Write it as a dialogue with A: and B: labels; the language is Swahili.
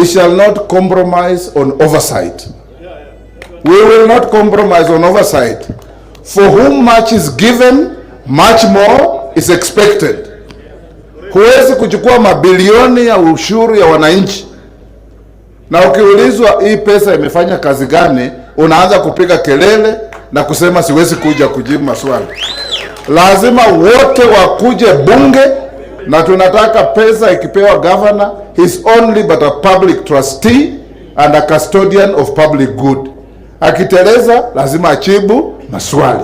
A: We shall not compromise on oversight. We will not compromise on oversight. For whom much is given, much more is expected. Huwezi kuchukua mabilioni ya ushuru ya wananchi na ukiulizwa hii pesa imefanya kazi gani, unaanza kupiga kelele na kusema siwezi kuja kujibu maswali. Lazima wote wakuje bunge, na tunataka pesa ikipewa governor, he's only but a public trustee and a custodian of public good. Akiteleza lazima ajibu maswali.